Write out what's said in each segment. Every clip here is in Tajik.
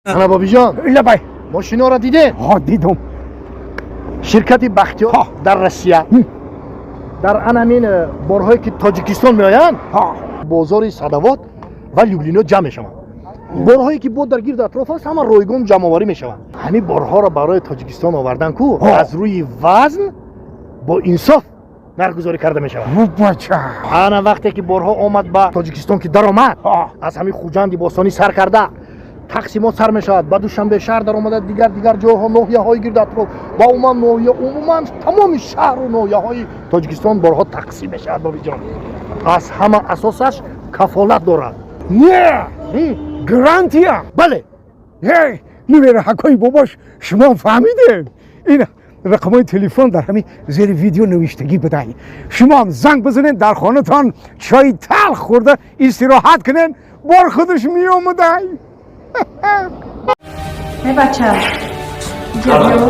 Ана, Бобиҷон. Лабай. Мошиноро дидем. Ҳо, дидум. Ширкати Бахтиёр дар Россия дар анамин борҳое ки Тоҷикистон меоянд, бозори Садовод ва Люблино ҷамъ мешаванд. Борҳое ки бо дар гирду атроф аст, ҳама ройгон ҷамъоварӣ мешаванд. Ҳамин борҳоро барои Тоҷикистон овардан ку аз рӯи вазн бо инсоф нархгузорӣ карда мешавад. Бача. Ана, вақте ки борҳо омад ба Тоҷикистон, ки даромад, аз ҳамин Хуҷанди бостонӣ сар карда, тақсимот сар мешавад, ба Душанбе шаҳр даромада, дигар дигар ҷойҳо, ноҳияҳои гирду атроф ва умуман ноҳия, умуман тамоми шаҳру ноҳияҳои Тоҷикистон борҳо тақсим мешавад. Бобиҷон, аз ҳама асосаш кафолат дорад. Не, гарантия. Бале. Эй, набераҳакои бобош, шумо фаҳмидем, ин рақамҳои телефон дар ҳамин зери видео навиштагӣ будай. Шумоам занг бизанед, дар хонатон чои талх хӯрда истироҳат кунед, бор худаш меомадай. Эй бача, инҷа биё.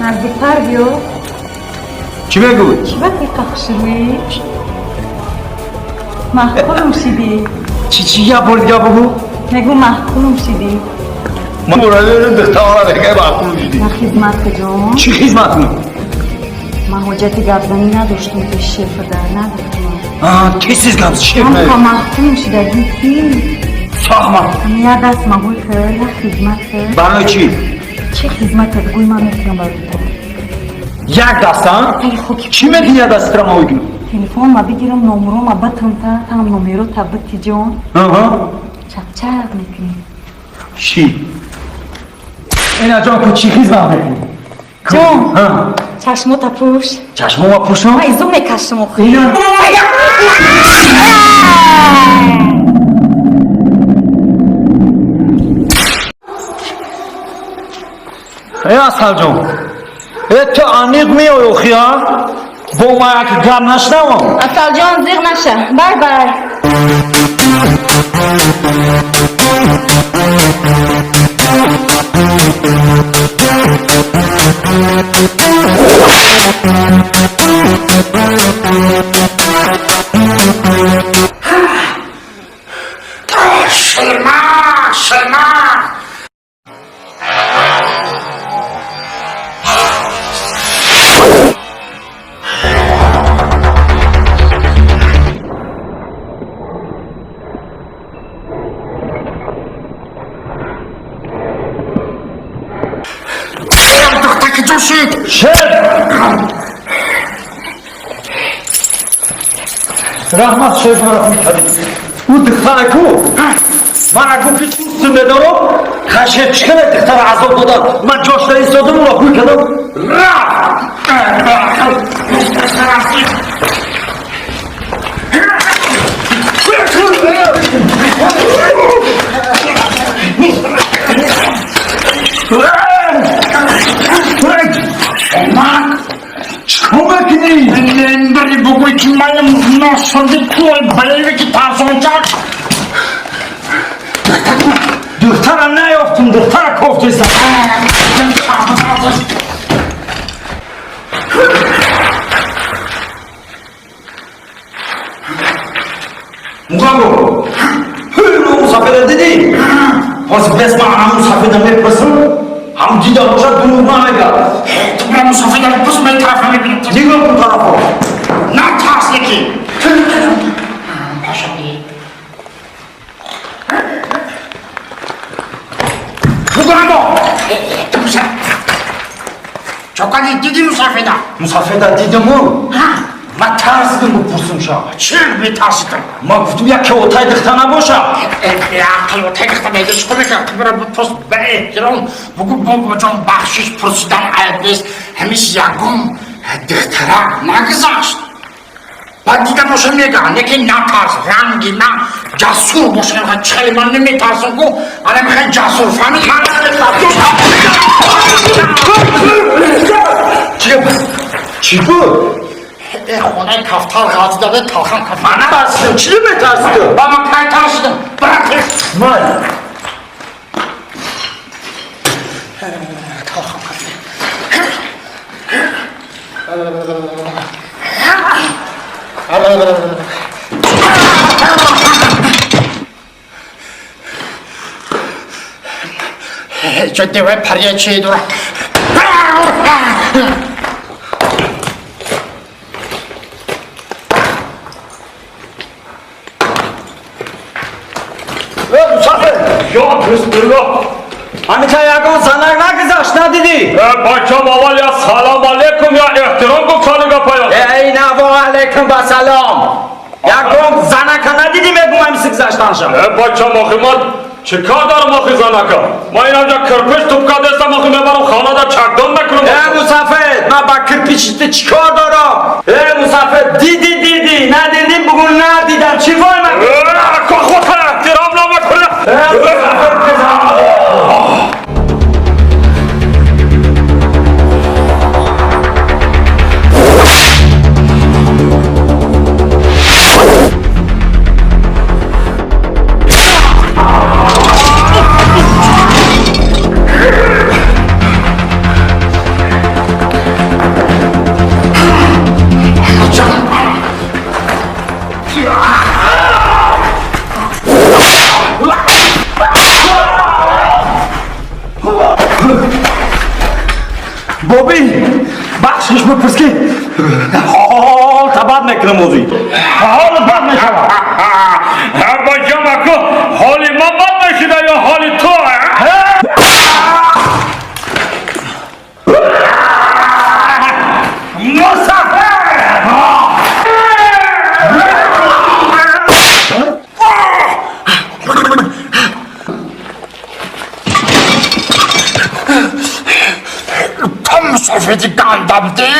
Наздиктар биё. Чӣ мегӯй? Чӣ ба диқа хушрӯӣ? Маъқулум шидӣ. Чӣ, чӣ? Як бор дига бугӯ. Мегӯ, маъқулум шидӣ. Ман духтара мегӯй, маъқул шидӣ. На, хизмат ҷон. Чӣ хизмат кунам? Ман ҳоҷати гапзанӣ надоштум пеш шефада, нагуфтум. Тез гап, шеф. Ҳамқа маъқулум шидагӣ ки Фаҳмам. Я даст маҳул кар, як хизмат кар. Барои чӣ? Чӣ хизмате бигӯй, ман мекунам барои ту. Як дастам? Ай, хоки. Чӣ мекунӣ, як дастра ма кунам? Телефон ма бигирам, номро ма батам, та там номеро та бити, ҷон. Чақчақ мекунӣ. Чӣ, ина ҷон, ку чӣ хизмат мекунӣ? Ҷон, чашмота пӯш. Чашмома пӯшам? Ман изо мекашам охи. Ина. Э, Асалҷон, э, ту аниқ меои охи, а? Бо ма як гап нашнавам. Асалҷон, зиғ наша, бай бай. Ширма, ширма. Духтаки ҷӯшид. Шер! Раҳмат, шер, маро кардӣ. Ӯ духтара ку? Мана гуфти чӯсту медорам, хашер чӣ кана духтара азоб додам. Ман ҷош наистодам, ӯро ҳуй кардам. Рафт! Чикор мекунӣ? Нендари, бугӯй ки маям ношоди туй балевики тарсончак. Духтара наёфтум, духтара кофтеса. Муғамбо, мусафеда дидӣ? Ҳозир бес ман ҳамун мусафеда мепурсам, ҳам дида бошад, дурӯғ намегӯяд. Ту бира, мусафеда пурс, ман тарафа мебинам. Нигоҳ кун тарафо. Натарс, леки. Пашаби. Бугурамбо. Чокани, диди мусафеда? Мусафеда дидаму. Ман тарсидим бупурсум ша. Чӣ метарсидам? Ман гуфтум, як киотаи духта набоша. Киотаи духта мега чикор мекунам? Ту бира бипурс, ба эҳтиром бугӯ: бобоҷон, бахшиш пурсидан айб нест, ҳамиш ягон духтара нагузашт. Баъд дида боша, мега. Лекин натарс, ранги на ҷасур боша, хеле ман наметарсам ку, ана мехоҳи ҷасур, фаҳмид? Чӣ буд? Хонаи кафтар ғалтида, талхам кафтар. Ман натарсидам, чӣ метарсидам? Ба ман кай тарсидам? Брат. Май. Талхам кафтар. Чо девай пария чӣ дура? Я бисмиллоҳ. Ҳамита ягон занак нагузашт, надидӣ? Бачам, аввал я салом алейкум, я эҳтиром гуфтани гапая. Эй, на ва алейкум ба салом. Ягон занака надидӣ, мегум, ҳамиси гузаштанша. Бачам, охи ман чӣ кор дорам охи занака? Ман инамҷа кирпич тупка дестам, охи мебарам хонада чакдон мекунам. Э, мусафед, ман ба кирпичи ту чӣ кор дорам? Э, мусафед, дидӣ, дидӣ, надидӣ, бугу надидам, чӣ вой ман? Худ эҳтиром намекунӣ. Э, мусафед, боби, бахшиш бипурс, ки ҳол табад мекунам озӣ. Ҳол бад мешавад. Бачам, аку ҳоли ман бад мешида ё ҳоли ту? Мусафир! Том сафеди гандабди.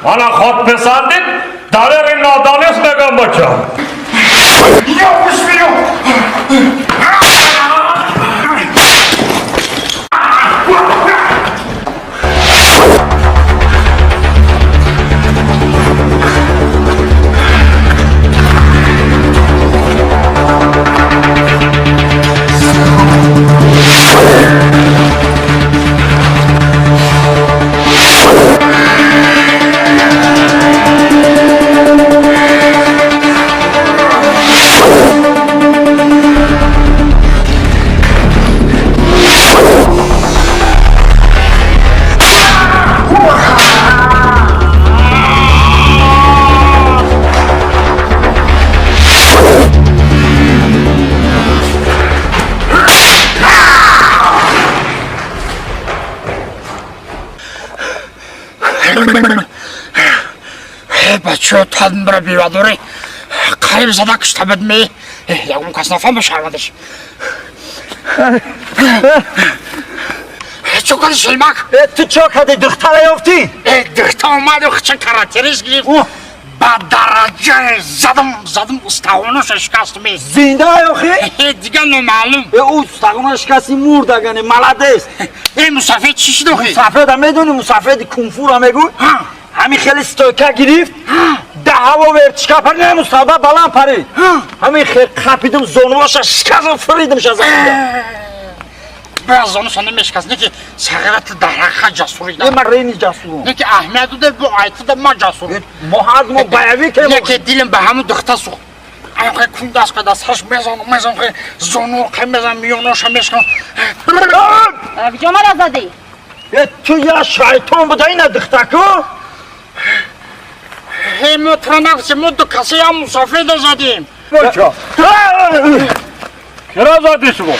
Мана худписандид далери нодонист мегӯям, бачам. Ё бисмиллоҳ. Чо тадмбра бивадори қариб зада кушта буд ме. Ягон кас нафаҳма, шармандаш. Чо кади, шелмак? Ту чо кади, духтара ёфтӣ? Духта омаду хча каратериш гирифт, ба дараҷае задам, задам, устахонаша шикаст ме. Зинда ёхи? Дига номаълум. Ӯ устахона шикасти, мурдагане, молодец. Э, мусафед чӣ шуд охи? Мусафеда медони, мусафеди кунфура мегӯй, ҳамин хеле стойка гирифт, да ҳаво вертишка пари, не, мусаба баланд парид, ҳамин хел қапидим, зонуаша шикастам, фиридимша заминда. Бояд зонуша намешикаст, не ки сағирати дар ҳақиқат ҷасурӣ. Е, ман рени ҷасурум. Не ки аҳамият дода бо айтида ман ҷасурум. Мо ҳар мо баявӣ ке. Не ки дилам ба ҳамун духта сӯхт. Ай кун даст ка дасташ мезанам, мезанам, хе зону хе мезанам, миёноша мешкам. Куҷо мара задӣ? Е, ту я шайтон буда, ина духтаку. Ҳе, мо тура нагуфтем, мо ду касеам мусофида задем. Кира зади шумо?